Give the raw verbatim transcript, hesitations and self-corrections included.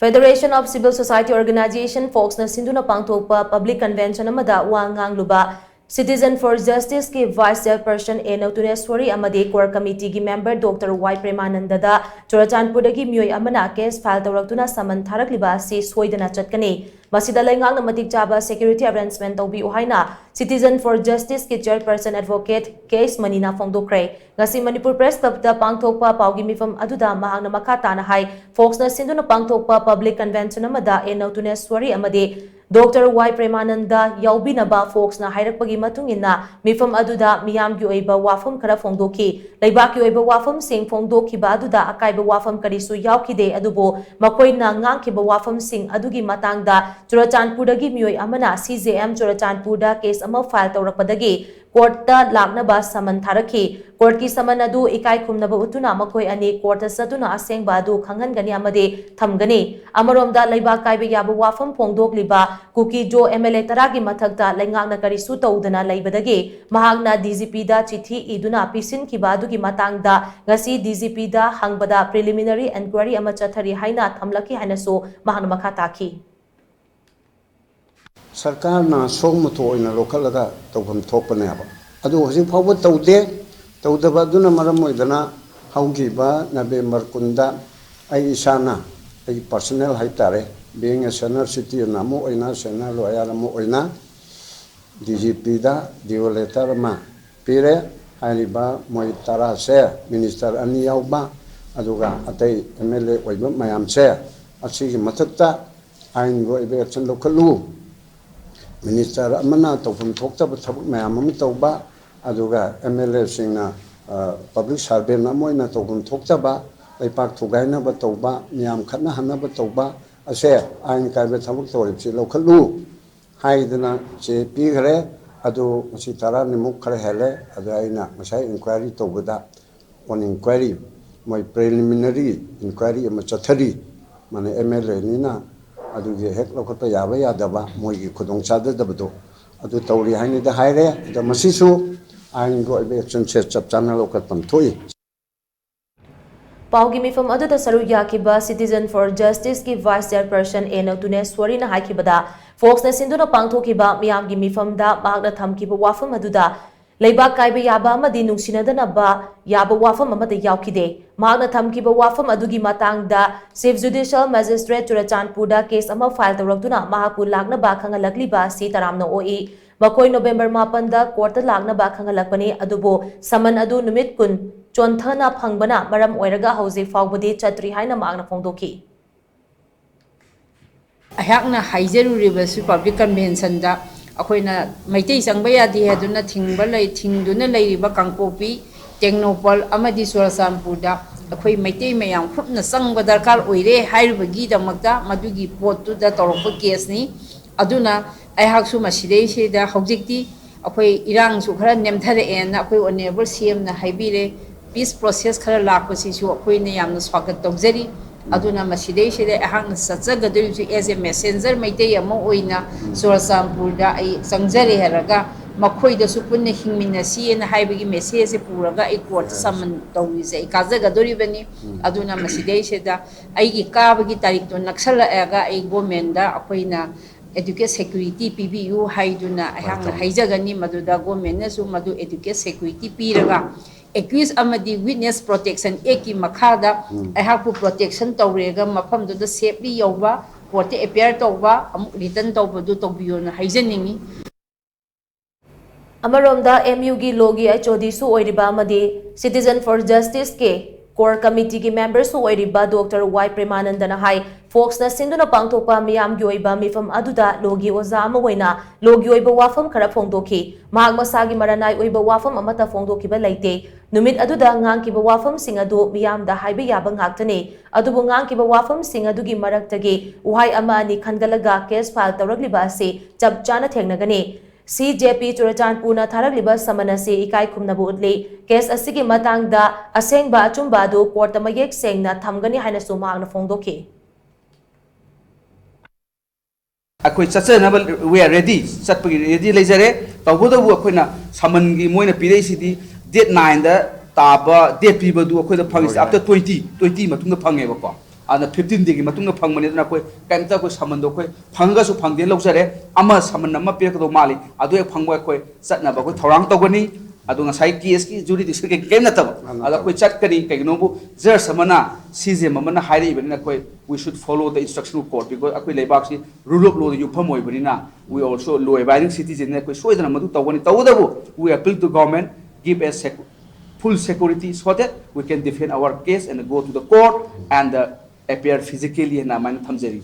Federation of Civil Society Organization, ꯐꯣꯛꯁꯅ ꯁꯤꯟꯗꯨꯅ ꯄꯥꯡꯊꯣꯛꯄ public convention ꯑꯃꯗ ꯋꯥ ꯉꯥꯡꯂꯨꯕ Citizen for Justice ꯀꯤ ꯚꯥꯏꯁ ꯆꯦꯌꯔꯄꯔꯁꯟ ꯑꯦ ꯅꯧꯇꯨꯅꯦꯁ꯭ꯋꯔꯤ ꯑꯃꯗꯤ ꯀꯣꯔ ꯀꯃꯤꯇꯤꯒꯤ ꯃꯦꯝꯕꯔ ꯗꯣꯛꯇꯔ ꯋꯥꯏ ꯄ꯭ꯔꯦꯃꯥꯅꯟꯗꯗ ꯆꯨꯔꯆꯥꯟꯄꯨꯔꯗꯒꯤ ꯃꯤꯑꯣꯏ ꯑꯃꯅ ꯀꯦꯁ ꯐꯥꯏꯜ ꯇꯧꯔꯛꯇꯨꯅ ꯁꯃꯟ ꯊꯥꯔꯛꯂꯤꯕ ꯑꯁꯤ ꯁꯣꯏꯗꯅ ꯆꯠꯀꯅꯤ꯫ ꯃꯁꯤꯗ ꯂꯩꯉꯥꯛꯅ ꯃꯇꯤꯛ ꯆꯥꯕ ꯁꯦꯀ꯭ꯌꯨꯔꯤꯇꯤ ꯑꯦꯔꯦꯟꯖꯃꯦꯟ ꯇꯧꯕꯤꯌꯨ ꯍꯥꯏꯅ Citizen for Justice ꯀꯤ ꯆꯦꯌꯔꯄꯔꯁꯟ ꯑꯦꯗꯚꯣꯀꯦꯠ ꯀꯦ ꯑꯦꯁ ꯃꯅꯤꯅ ꯐꯣꯡꯗꯣꯛꯈ꯭ꯔꯦ꯫ ꯉꯁꯤ ꯃꯅꯤꯄꯨꯔ ꯄ꯭ꯔꯦꯁ ꯀ꯭ꯂꯕꯇ ꯄꯥꯡꯊꯣꯛꯄ ꯄꯥꯎꯒꯤ ꯃꯤꯐꯝ ꯑꯗꯨꯗ ꯃꯍꯥꯛꯅ ꯃꯈꯥ ꯇꯥꯅ ꯍꯥꯏ, ꯐꯣꯛꯁꯅ ꯁꯤꯟꯗꯨꯅ ꯄꯥꯡꯊꯣꯛꯄ ꯄꯕ꯭ꯂꯤꯛ ꯀꯟꯚꯦꯟꯁꯟ ꯑꯃꯗ ꯑꯦ ꯅꯧꯇꯨꯅꯦꯁ꯭ꯋꯔꯤ ꯑꯃꯗꯤ ꯗꯣꯛꯇꯔ ꯋꯥꯏ ꯄ꯭ꯔꯦꯃꯥꯅꯟꯗ ꯌꯥꯎꯕꯤꯅꯕ ꯐꯣꯛꯁꯅ ꯍꯥꯏꯔꯛꯄꯒꯤ ꯃꯇꯨꯡ ꯏꯟꯅ ꯃꯤꯐꯝ ꯑꯗꯨꯗ ꯃꯤꯌꯥꯝꯒꯤ ꯑꯣꯏꯕ ꯋꯥꯐꯝ ꯈꯔ ꯐꯣꯡꯗꯣꯛꯈꯤ꯫ ꯂꯩꯕꯥꯛꯀꯤ ꯑꯣꯏꯕ ꯋꯥꯐꯝꯁꯤꯡ ꯐꯣꯡꯗꯣꯛꯈꯤꯕ ꯑꯗꯨꯗ ꯑꯀꯥꯏꯕ ꯋꯥꯐꯝ ꯀꯔꯤꯁꯨ ꯌꯥꯎꯈꯤꯗꯦ, ꯑꯗꯨꯕꯨ ꯃꯈꯣꯏꯅ ꯉꯥꯡꯈꯤꯕ ꯋꯥꯐꯝꯁꯤꯡ ꯑꯗꯨꯒꯤ ꯃꯇꯥꯡꯗ ꯆꯨꯔꯆꯥꯟꯄꯨꯔꯗꯒꯤ ꯃꯤꯑꯣꯏ ꯑꯃꯅ ꯁꯤ ꯖꯦ ꯑꯦꯝ ꯆꯨꯔꯆꯥꯟꯄꯨꯔꯗ ꯀꯦꯁ ꯑꯃ ꯐꯥꯏꯜ ꯇꯧꯔꯛꯄꯗꯒꯤ ꯀꯣꯔꯠꯇ ꯂꯥꯛꯅꯕ ꯁꯃꯟ ꯊꯥꯔꯛꯈꯤ꯫ ꯀꯣꯔꯠꯀꯤ ꯁꯃꯟ ꯑꯗꯨ ꯏꯀꯥꯏ ꯈꯨꯝꯅꯕ ꯎꯠꯇꯨꯅ ꯃꯈꯣꯏ ꯑꯅꯤ ꯀꯣꯔꯠꯇ ꯆꯠꯇꯨꯅ ꯑꯁꯦꯡꯕ ꯑꯗꯨ ꯈꯪꯍꯟꯒꯅꯤ ꯑꯃꯗꯤ ꯊꯝꯒꯅꯤ꯫ ꯑꯃꯔꯣꯝꯗ, ꯂꯩꯕꯥꯛ ꯀꯥꯏꯕ ꯌꯥꯕ ꯋꯥꯐꯝ ꯐꯣꯡꯗꯣꯛꯂꯤꯕ ꯀꯨꯀꯤꯖꯣ ꯑꯦꯝ ꯑꯦꯜ ꯑꯦ ꯇꯔꯥꯒꯤ ꯃꯊꯛꯇ ꯂꯩꯉꯥꯛꯅ ꯀꯔꯤꯁꯨ ꯇꯧꯗꯅ ꯂꯩꯕꯗꯒꯤ ꯃꯍꯥꯛꯅ ꯗꯤ ꯖꯤ ꯄꯤꯗ ꯆꯤꯊꯤ ꯏꯗꯨꯅ ꯄꯤꯁꯤꯟꯈꯤꯕ ꯑꯗꯨꯒꯤ ꯃꯇꯥꯡꯗ ꯉꯁꯤ ꯗꯤ ꯖꯤ ꯄꯤꯗ ꯍꯪꯕꯗ ꯄ꯭ꯔꯤꯂꯤꯃꯤꯅꯔꯤ ꯏꯟꯀ꯭ꯋꯥꯏꯔꯤ ꯑꯃ ꯆꯠꯊꯔꯤ ꯍꯥꯏꯅ ꯊꯝꯂꯛꯈꯤ ꯍꯥꯏꯅꯁꯨ ꯃꯍꯥꯛꯅ ꯃꯈꯥ ꯇꯥꯈꯤ꯫ ꯁꯔꯀꯥꯔꯅ ꯁꯣꯛꯃꯇꯣ ꯑꯣꯏꯅ ꯂꯧꯈꯠꯂꯒ ꯇꯧꯐꯝ ꯊꯣꯛꯄꯅꯦꯕ꯫ ꯑꯗꯨ ꯍꯧꯖꯤꯛ ꯐꯥꯎꯕ ꯇꯧꯗꯦ꯫ ꯇꯧꯗꯕ ꯑꯗꯨꯅ ꯃꯔꯝ ꯑꯣꯏꯗꯅ ꯍꯧꯈꯤꯕ ꯅꯕꯦꯝꯕꯔ ꯀꯨꯟꯗ ꯑꯩ ꯏꯁꯥꯅ, ꯑꯩꯒꯤ ꯄꯥꯔꯁꯣꯅꯦꯜ ꯍꯥꯏꯕ ꯇꯥꯔꯦ, being a senior citizen ꯑꯃ ꯑꯣꯏꯅ, ꯁꯦꯅꯤꯌꯔ ꯂꯣꯌꯔ ꯑꯃ ꯑꯣꯏꯅ, ꯗꯤ ꯖꯤ ꯄꯤꯗ ꯗꯤꯑꯣ ꯂꯦꯇꯔ ꯑꯃ ꯄꯤꯔꯦ꯫ ꯍꯥꯏꯔꯤꯕ ꯃꯣꯏ ꯇꯔꯥꯁꯦ, ꯃꯤꯅꯤꯁꯇꯔ ꯑꯅꯤ ꯌꯥꯎꯕ, ꯑꯗꯨꯒ ꯑꯇꯩ ꯑꯦꯝ ꯑꯦꯜ ꯑꯦ ꯑꯣꯏꯕ ꯃꯌꯥꯝꯁꯦ, ꯑꯁꯤꯒꯤ ꯃꯊꯛꯇ ꯑꯥꯏꯟꯒꯤ ꯑꯣꯏꯕ ꯑꯦꯛꯁꯟ ꯂꯧꯈꯠꯂꯨ꯫ ꯃꯤꯅꯤꯁꯇꯔ ꯑꯃꯅ ꯇꯧꯐꯝ ꯊꯣꯛꯇꯕ ꯊꯕꯛ ꯃꯌꯥꯝ ꯑꯃ ꯇꯧꯕ, ꯑꯗꯨꯒ ꯑꯦꯝ ꯑꯦꯜ ꯑꯦꯁꯤꯡꯅ ꯄꯕ꯭ꯂꯤꯛ ꯁꯥꯔꯚꯦꯟ ꯑꯃ ꯑꯣꯏꯅ ꯇꯧꯐꯝ ꯊꯣꯛꯇꯕ, ꯂꯩꯄꯥꯛ ꯊꯨꯒꯥꯏꯅꯕ ꯇꯧꯕ, ꯃꯤꯌꯥꯝ ꯈꯠꯅꯍꯟꯅꯕ ꯇꯧꯕ ꯑꯁꯦ, ꯑꯥꯏꯟ ꯀꯥꯏꯕ ꯊꯕꯛ ꯇꯧꯔꯤꯕꯁꯤ ꯂꯧꯈꯠꯂꯨ ꯍꯥꯏꯗꯅ ꯆꯦ ꯄꯤꯈ꯭ꯔꯦ꯫ ꯑꯗꯨ ꯉꯁꯤ ꯇꯔꯥꯅꯤꯃꯨꯛ ꯈꯔ ꯍꯦꯜꯂꯦ꯫ ꯑꯗ ꯑꯩꯅ ꯉꯁꯥꯏ ꯏꯟꯀ꯭ꯋꯥꯏꯔꯤ ꯇꯧꯕꯗ, ꯑꯣꯟ ꯏꯟꯀ꯭ꯋꯥꯏꯔꯤ, ꯃꯣꯏ ꯄ꯭ꯔꯤꯂꯤꯃꯤꯅꯔꯤ ꯏꯟꯀ꯭ꯋꯥꯏꯔꯤ ꯑꯃ ꯆꯠꯊꯔꯤ꯫ ꯃꯥꯅ ꯑꯦꯝ ꯑꯦꯜ ꯑꯦꯅꯤꯅ ꯑꯗꯨꯒꯤ ꯍꯦꯛ ꯂꯧꯈꯠꯄ ꯌꯥꯕ ꯌꯥꯗꯕ, ꯃꯣꯏꯒꯤ ꯈꯨꯗꯣꯡ ꯆꯥꯗꯗꯕꯗꯣ ꯑꯗꯨ ꯇꯧꯔꯤ ꯍꯥꯏꯅꯗꯤ ꯍꯥꯏꯔꯦ꯫ ꯑꯗ ꯃꯁꯤꯁꯨ ꯑꯥꯏꯟꯒꯤ ꯑꯣꯏꯕ ꯑꯦꯛꯁꯟꯁꯦ ꯆꯞ ꯆꯥꯅ ꯂꯧꯈꯠꯐꯝ ꯊꯣꯛꯏ꯫ ꯄꯥꯎꯒꯤ ꯃꯤꯐꯝ ꯑꯗꯨꯗ ꯁꯔꯨꯛ ꯌꯥꯈꯤꯕ Citizen for Justice ꯀꯤ Vice Chairperson ꯑꯦ ꯅꯧꯇꯨꯅꯦꯁ꯭ꯋꯔꯤꯅ ꯍꯥꯏꯈꯤꯕꯗ, ꯐꯣꯛꯁꯅ ꯁꯤꯟꯗꯨꯅ ꯄꯥꯡꯊꯣꯛꯈꯤꯕ ꯃꯤꯌꯥꯝꯒꯤ ꯃꯤꯐꯝꯗ ꯃꯍꯥꯛꯅ ꯊꯝꯈꯤꯕ ꯋꯥꯐꯝ ꯑꯗꯨꯗ ꯂꯩꯕꯥꯛ ꯀꯥꯏꯕ ꯌꯥꯕ ꯑꯃꯗꯤ ꯅꯨꯡꯁꯤꯅꯗꯅꯕ ꯌꯥꯕ ꯋꯥꯐꯝ ꯑꯃꯠꯇ ꯌꯥꯎꯈꯤꯗꯦ꯫ ꯃꯍꯥꯛꯅ ꯊꯝꯈꯤꯕ ꯋꯥꯐꯝ ꯑꯗꯨꯒꯤ ꯃꯇꯥꯡꯗ Chief Judicial Magistrate ꯆꯨꯔꯆꯥꯟꯄꯨꯔꯗ case ꯑꯃ file ꯇꯧꯔꯛꯇꯨꯅ ꯃꯍꯥꯛꯄꯨ ꯂꯥꯛꯅꯕ ꯈꯪꯍꯜꯂꯛꯂꯤꯕ ꯑꯁꯤ ꯇꯔꯥꯝꯅ ꯑꯣꯛꯏ꯫ ꯃꯈꯣꯏ November ꯃꯥꯄꯟꯗ courtꯇ ꯂꯥꯛꯅꯕ ꯈꯪꯍꯜꯂꯛꯄꯅꯤ, ꯑꯗꯨꯕꯨ summon ꯑꯗꯨ ꯅꯨꯃꯤꯠ ꯀꯨꯟ ꯆꯣꯟꯊꯅ ꯐꯪꯕꯅ ꯃꯔꯝ ꯑꯣꯏꯔꯒ ꯍꯧꯖꯤꯛ ꯐꯥꯎꯕꯗꯤ ꯆꯠꯇ꯭ꯔꯤ ꯍꯥꯏꯅ ꯃꯍꯥꯛꯅ ꯐꯣꯡꯗꯣꯛꯈꯤ꯫ ꯑꯩꯍꯥꯛꯅ ꯍꯥꯏꯖꯔꯨꯔꯤꯕꯁꯨ public conventionꯗ ꯑꯩꯈꯣꯏꯅ ꯃꯩꯇꯩ ꯆꯪꯕ ꯌꯥꯗꯦ ꯍꯥꯏꯗꯨꯅ ꯊꯤꯡꯕ ꯂꯩ, ꯊꯤꯡꯗꯨꯅ ꯂꯩꯔꯤꯕ ꯀꯥꯡꯄꯣꯛꯄꯤ, ꯇꯦꯡꯅꯧꯄꯜ ꯑꯃꯗꯤ ꯆꯨꯔꯆꯥꯟꯄꯨꯔꯗ ꯑꯩꯈꯣꯏ ꯃꯩꯇꯩ ꯃꯌꯥꯝ ꯈꯨꯞꯅ ꯆꯪꯕ ꯗꯔꯀꯥꯔ ꯑꯣꯏꯔꯦ ꯍꯥꯏꯔꯤꯕꯒꯤꯗꯃꯛꯇ ꯃꯗꯨꯒꯤ ꯄꯣꯠꯇꯨꯗ ꯇꯧꯔꯛꯄ caseꯅꯤ꯫ ꯑꯗꯨꯅ ꯑꯩꯍꯥꯛꯁꯨ ꯃꯁꯤꯗꯩꯁꯤꯗ ꯍꯧꯖꯤꯛꯇꯤ ꯑꯩꯈꯣꯏ ꯏꯔꯥꯡꯁꯨ ꯈꯔ ꯅꯦꯝꯊꯔꯛꯑꯦꯅ ꯑꯩꯈꯣꯏ Honourable CMꯅ ꯍꯥꯏꯕꯤꯔꯦ꯫ Peace process ꯈꯔ ꯂꯥꯛꯄꯁꯤꯁꯨ ꯑꯩꯈꯣꯏꯅ ꯌꯥꯝꯅ ꯁ꯭ꯋꯥꯒꯠ ꯇꯧꯖꯔꯤ꯫ ꯑꯗꯨꯅ ꯃꯁꯤꯗꯩꯁꯤꯗ ꯑꯩꯍꯥꯛꯅ ꯆꯠꯆꯒꯗꯧꯔꯤꯕꯁꯤ as a messenger ꯃꯩꯇꯩ ꯑꯃ ꯑꯣꯏꯅ ꯆꯨꯔꯆꯥꯟꯄꯨꯔꯗ ꯑꯩ ꯆꯪꯖꯔꯦ ꯍꯥꯏꯔꯒ ꯃꯈꯣꯏꯗꯁꯨ ꯄꯨꯟꯅ ꯍꯤꯡꯃꯤꯟꯅꯁꯤꯅ ꯍꯥꯏꯕꯒꯤ messageꯁꯦ ꯄꯨꯔꯒ ꯑꯩ courtꯇ summon ꯇꯧꯔꯤꯁꯦ ꯑꯩ ꯀꯥꯖꯒꯗꯧꯔꯤꯕꯅꯤ꯫ ꯑꯗꯨꯅ ꯃꯁꯤꯗꯩꯁꯤꯗ ꯑꯩꯒꯤ ꯀꯥꯕꯒꯤ ꯇꯥꯔꯤꯛꯇꯣ ꯅꯛꯁꯜꯂꯛꯑꯒ ꯑꯩ governmentꯗ ꯑꯩꯈꯣꯏꯅ adequate security ꯄꯤꯕꯤꯌꯨ ꯍꯥꯏꯗꯨꯅ ꯑꯩꯍꯥꯛꯅ ꯍꯥꯏꯖꯒꯅꯤ꯫ ꯃꯗꯨꯗ governmentꯅꯁꯨ ꯃꯗꯨ adequate security ꯄꯤꯔꯒ accused ꯑꯃꯗꯤ witness protection actꯀꯤ ꯃꯈꯥꯗ ꯑꯩꯍꯥꯛꯄꯨ protection ꯇꯧꯔꯦꯒ ꯃꯐꯝꯗꯨꯗ safely ꯌꯧꯕ, courtꯇ appear ꯇꯧꯕ, ꯑꯃꯨꯛ return ꯇꯧꯕꯗꯨ ꯇꯧꯕꯤꯌꯣꯅ ꯍꯥꯏꯖꯅꯤꯡꯉꯤ꯫ ꯑꯃꯔꯣꯝꯗ MUꯒꯤ lawꯒꯤ HODꯁꯨ ꯑꯣꯏꯔꯤꯕ ꯑꯃꯗꯤ Citizen for Justiceꯀꯤ core committeeꯒꯤ memberꯁꯨ ꯑꯣꯏꯔꯤꯕ Doctor ꯋꯥꯏ ꯄ꯭ꯔꯦꯃꯥꯅꯟꯗꯅ ꯍꯥꯏ, ꯐꯣꯛꯁꯅ ꯁꯤꯟꯗꯨꯅ ꯄꯥꯡꯊꯣꯛꯄ ꯃꯤꯌꯥꯝꯒꯤ ꯑꯣꯏꯕ ꯃꯤꯐꯝ ꯑꯗꯨꯗ lawꯒꯤ ꯑꯣꯖꯥ ꯑꯃ ꯑꯣꯏꯅ lawꯒꯤ ꯑꯣꯏꯕ ꯋꯥꯐꯝ ꯈꯔ ꯐꯣꯡꯗꯣꯛꯈꯤ꯫ ꯃꯍꯥꯛ ꯃꯁꯥꯒꯤ ꯃꯔꯅꯥꯏ ꯑꯣꯏꯕ ꯋꯥꯐꯝ ꯑꯃꯠꯇ ꯐꯣꯡꯗꯣꯛꯈꯤꯕ ꯂꯩꯇꯦ꯫ ꯅꯨꯃꯤꯠ ꯑꯗꯨꯗ ꯉꯥꯡꯈꯤꯕ ꯋꯥꯐꯝꯁꯤꯡ ꯑꯗꯨ ꯃꯤꯌꯥꯝꯗ ꯍꯥꯏꯕ ꯌꯥꯕ ꯉꯥꯛꯇꯅꯤ꯫ ꯑꯗꯨꯕꯨ ꯉꯥꯡꯈꯤꯕ ꯋꯥꯐꯝꯁꯤꯡ ꯑꯗꯨꯒꯤ ꯃꯔꯛꯇꯒꯤ ꯋꯥꯍꯩ ꯑꯃ ꯑꯅꯤ ꯈꯟꯒꯠꯂꯒ case file ꯇꯧꯔꯛꯂꯤꯕ ꯑꯁꯤ ꯆꯞ ꯆꯥꯅ ꯊꯦꯡꯅꯒꯅꯤ꯫ CJP ꯆꯨꯔꯆꯥꯟꯄꯨꯔꯅ ꯊꯥꯔꯛꯂꯤꯕ summon ꯑꯁꯤ ꯏꯀꯥꯏ ꯈꯨꯝꯅꯕ ꯎꯠꯂꯤ꯫ Case ꯑꯁꯤꯒꯤ ꯃꯇꯥꯡꯗ ꯑꯁꯦꯡꯕ ꯑꯆꯨꯝꯕ ꯑꯗꯨ courtꯇ ꯃꯌꯦꯛ ꯁꯦꯡꯅ ꯊꯝꯒꯅꯤ ꯍꯥꯏꯅꯁꯨ ꯃꯍꯥꯛꯅ ꯐꯣꯡꯗꯣꯛꯈꯤ꯫ ꯑꯩꯈꯣꯏ ꯆꯠꯆꯅꯕ we are ready, ꯆꯠꯄꯒꯤ ready ꯂꯩꯖꯔꯦ꯫ ꯇꯧꯕꯇꯕꯨ ꯑꯩꯈꯣꯏꯅ summonꯒꯤ ꯃꯣꯏꯅ ꯄꯤꯔꯛꯏꯁꯤꯗꯤ date nineꯗ ꯇꯥꯕ ꯗꯦꯠ ꯄꯤꯕꯗꯨ ꯑꯩꯈꯣꯏꯗ ꯐꯪꯉꯤꯁꯦ ꯍꯣꯏ, after twenty, twenty ꯃꯇꯨꯡꯗ ꯐꯪꯉꯦꯕꯀꯣ꯫ ꯑꯗꯨꯅ fifteen dayꯒꯤ ꯃꯇꯨꯡꯗ ꯐꯪꯕꯅꯤ꯫ ꯑꯗꯨꯅ ꯑꯩꯈꯣꯏ ꯀꯔꯤꯝꯇ ꯑꯩꯈꯣꯏ ꯁꯃꯟꯗꯣ ꯑꯩꯈꯣꯏ ꯐꯪꯉꯒꯁꯨ ꯐꯪꯗꯦꯅ ꯂꯧꯖꯔꯦ꯫ ꯑꯃ ꯁꯃꯟ ꯑꯃ ꯄꯤꯔꯛꯀꯗꯧ ꯃꯥꯜꯂꯤ꯫ ꯑꯗꯨ ꯍꯦꯛ ꯐꯪꯕ ꯑꯩꯈꯣꯏ ꯆꯠꯅꯕ ꯑꯩꯈꯣꯏ ꯊꯧꯔꯥꯡ ꯇꯧꯒꯅꯤ꯫ ꯑꯗꯣ ꯉꯁꯥꯏ ꯀꯦꯁꯀꯤ ꯖꯨꯔꯤꯗꯤꯛꯁꯟ ꯀꯩ ꯀꯔꯤꯝ ꯅꯠꯇꯕ꯫ ꯑꯗꯣ ꯑꯩꯈꯣꯏ ꯆꯠꯀꯅꯤ꯫ ꯀꯩꯒꯤꯅꯣꯕꯨ ꯖꯖ ꯑꯃꯅ, ꯁꯤ ꯖꯤ ꯑꯦꯝ ꯑꯃꯅ ꯍꯥꯏꯔꯛꯏꯕꯅꯤꯅ ꯑꯩꯈꯣꯏ we should follow the instruction of court, because ꯑꯩꯈꯣꯏ ꯂꯩꯕꯥꯛꯁꯤ rule of lawꯗ ꯌꯨꯝꯐꯝ ꯑꯣꯏꯕꯅꯤꯅ, we also law abiding citizenꯅ ꯑꯩꯈꯣꯏ ꯁꯣꯏꯗꯅ ꯃꯗꯨ ꯇꯧꯒꯅꯤ꯫ ꯇꯧꯕꯇꯕꯨ we appeal to government, give a sec- full security so that we can defend our case and go to the court and uh, appear physically ꯍꯥꯏꯅ ꯑꯗꯨꯃꯥꯏꯅ ꯊꯝꯖꯔꯤ꯫